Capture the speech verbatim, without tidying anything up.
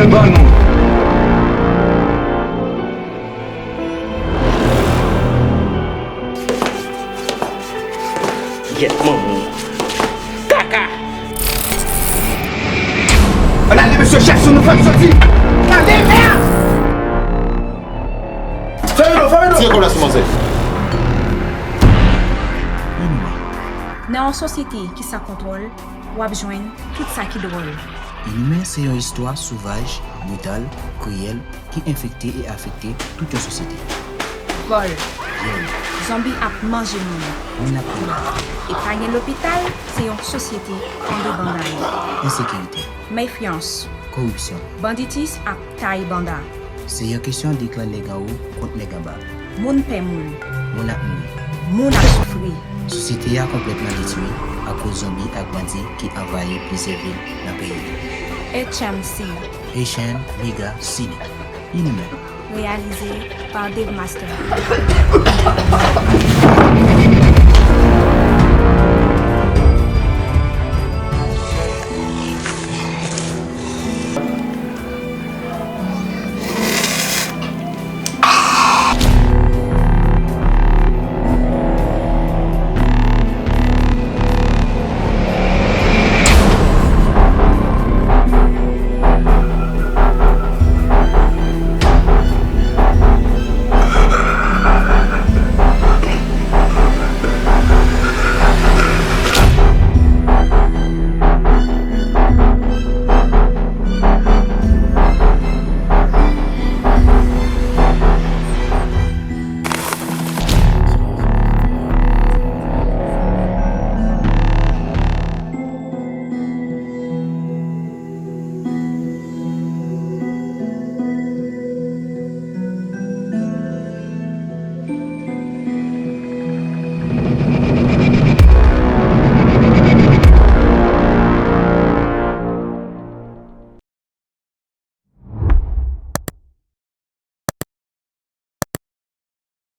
Ban nou. Yèt manman. Kaka! Ann ale mesye, chèf sou nou, fè m soti. Gade mèd! Fèmen non, fèmen non. Tire kòb la sou manzè. Nan yon sosyete ki san kontwòl, w ap jwenn tout sa ki dwòl. Inimen se yon istwa souvaj, brital, kriyèl, ki enfekte e afekte tout yon sosyete. Vòl. Vyòl. Zonbi ap manje moun. Moun ap pran bal. E pa gen lopital, se yon sosyete andebanday. Ensekirite. Mefyans. Koripsyon. Banditis ak tay banda. Se yon kesyon de klan nèg anwo kont nèg anba. Moun pè moun. Moun ap mouri. Moun ap soufri. Sosyete a konplètman detwi akoz zonbi ak bandi ki anvayi plizyè vil nan peyi a. H M C. Haitian Mega Cine. Inimen. Reyalize pa Dave Master.